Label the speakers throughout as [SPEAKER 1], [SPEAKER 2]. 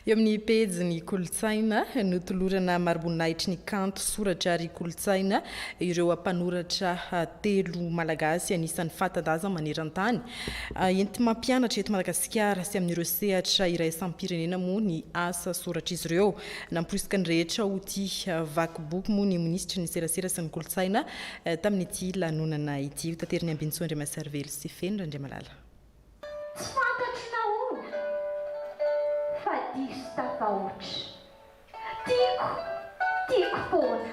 [SPEAKER 1] Eo amin'ny pejin'ny kolontsaina, notolorana mariboninahitry ny kanto, soratra ary kolontsaina ireo mpanoratra telo malagasy anisan'ny fanta-daza maneran-tany. Enti-mampianatra eto Madagasikara sy amin'ireo sehatra iraisam-pirenena moa ny asa soratr'izy ireo. Namporisika ny rehetra ho tia vaky boky moa ny minisitry ny serasera sy ny kolontsaina tamin'ity lanonana ity. Hotaterin'i Ambinintsoa Andriamasarivelo sy Feno Randriamalala.
[SPEAKER 2] Tsy fantatro nahoana fa diso tafahoatra. Tiako, tiako foana.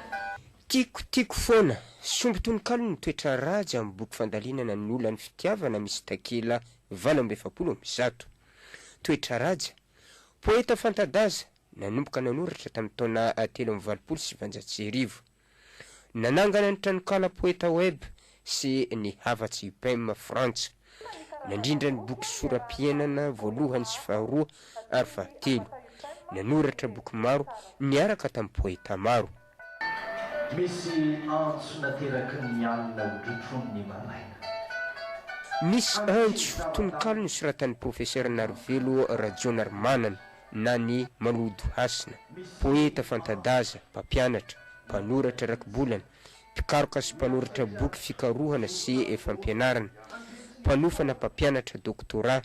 [SPEAKER 3] Tiako, tiako foana. Sombin-tononkalo ny toetra ratsy amin'ny boky fandalinana ny olan'ny fitiavana misy takela 148. Toetra Raja, poeta fanta-daza, nanomboka nanoratra tamin'ny taona 1983. Nanangana ny tranonkala Poetaweb sy ny Hafatsy Upem Frantsa. Nandrindra ny boky sora-piainana voalohany sy faharoa ary fahatelo. Nanoratra boky maro niaraka tamin'ny poeta maro.
[SPEAKER 4] Misy antso nateraky ny alina ho trotronin'ny maraina.
[SPEAKER 3] Misy antso, tononkalo nosoratan'ny Profesera Narivelo Rajaonarimanana. na ny Malodo Hasina, poeta fanta-daza, mpampianatra, mpanoratra rakibolana, mpikaroka sy mpanoratra boky fikarohana sy fampianarana, mpanofana mpampianatra doctorat,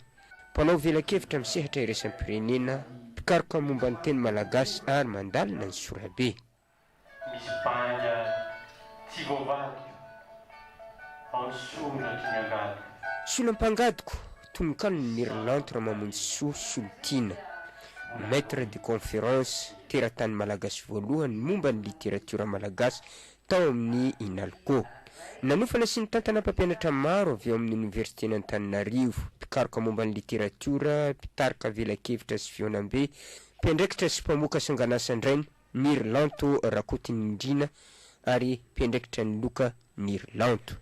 [SPEAKER 3] mpanao velakevitra amin'ny sehatra iraisam-pirenena, mpikaroka momba ny teny malagasy ary mandalina ny sorabe.
[SPEAKER 5] Misy banga tsy voavadiko ao ny soratry ny angadiko.
[SPEAKER 3] Solam-pangadiko, tononkalon'i Nirlanto Ramamonjisoa Solotiana, Maître de conférence, teratany malagasy voalohany momba ny literatiora malagasy tao amin'ny Inalco. Nanofana sy nitantana mpampianatra maro avy ao amin'ny Oniversiten'Antananarivo, mpikaroka momba ny literatiora, mpitarika velakevitra sy fihaonambe, mpiandraikitra sy mpamoaka sangan'asan-drainy, Nirlanto Rakotonindrina ary mpiandraikitra ny loka Nirlanto.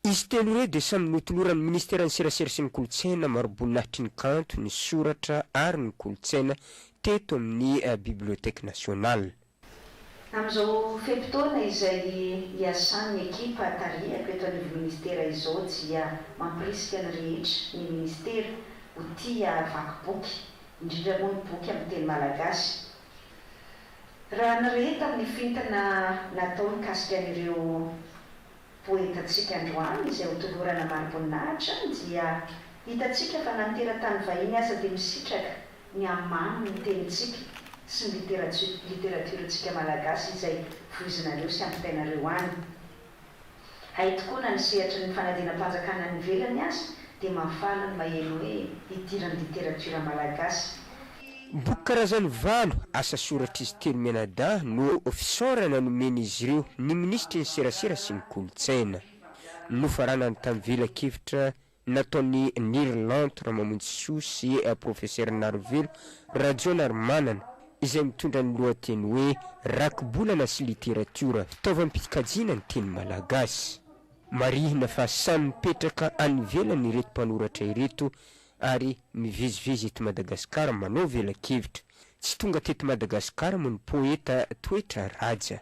[SPEAKER 3] Izy telo ireo dia samy notoloran'ny Ministeran'ny Serasera sy ny Kolontsaina mari-boninahitry ny kanto, ny soratra ary ny kolontsaina teto amin'ny Bibliothèque Nationale.
[SPEAKER 6] Amin'izao fe-potoana izay iasan'ny ekipa tarihako eto anivon'ny Ministera izao dia mampirisika ny rehetra ny Ministera ho tia vaky boky, indrindra moa ny boky amin'ny teny malagasy. Raha ny re tamin'ny fintina natao mikasika an'ireo poetantsika androany izay ho tolorana mari-boninahitra dia hitantsika fa na ny teratany vahiny aza dia misitraka ny hamamy ny tenintsika sy ny literatiorantsika malagasy izay voizinareo sy ampitainareo any. Hay tokoa na ny sehatry ny fanadinam-panjakana any ivelany aza dia mahafaly ny maheno hoe idiran'ny literatiora malagasy.
[SPEAKER 3] Boky karazany valo, asa soratr'izy telo mianadahy no fisaorana nomen'izy ireo ny minisitry ny serasera sy ny kolontsaina. Nofaranany tamin'ny velakevitra nataon'i Nirlanto Ramamonjisoa sy Profesera Narivelo Rajaonarimanana izay mitondra ny lohateny hoe Rakibolana sy literatiora, fitaovam-pikajiana ny teny malagasy. Marihina fa samy mipetraka any ivelany ireto mpanoratra ireto ary mivezivezy eto Madagasikara manao velakevitra. Tsy tonga teto Madagasikara moa ny poeta Toetra Raja.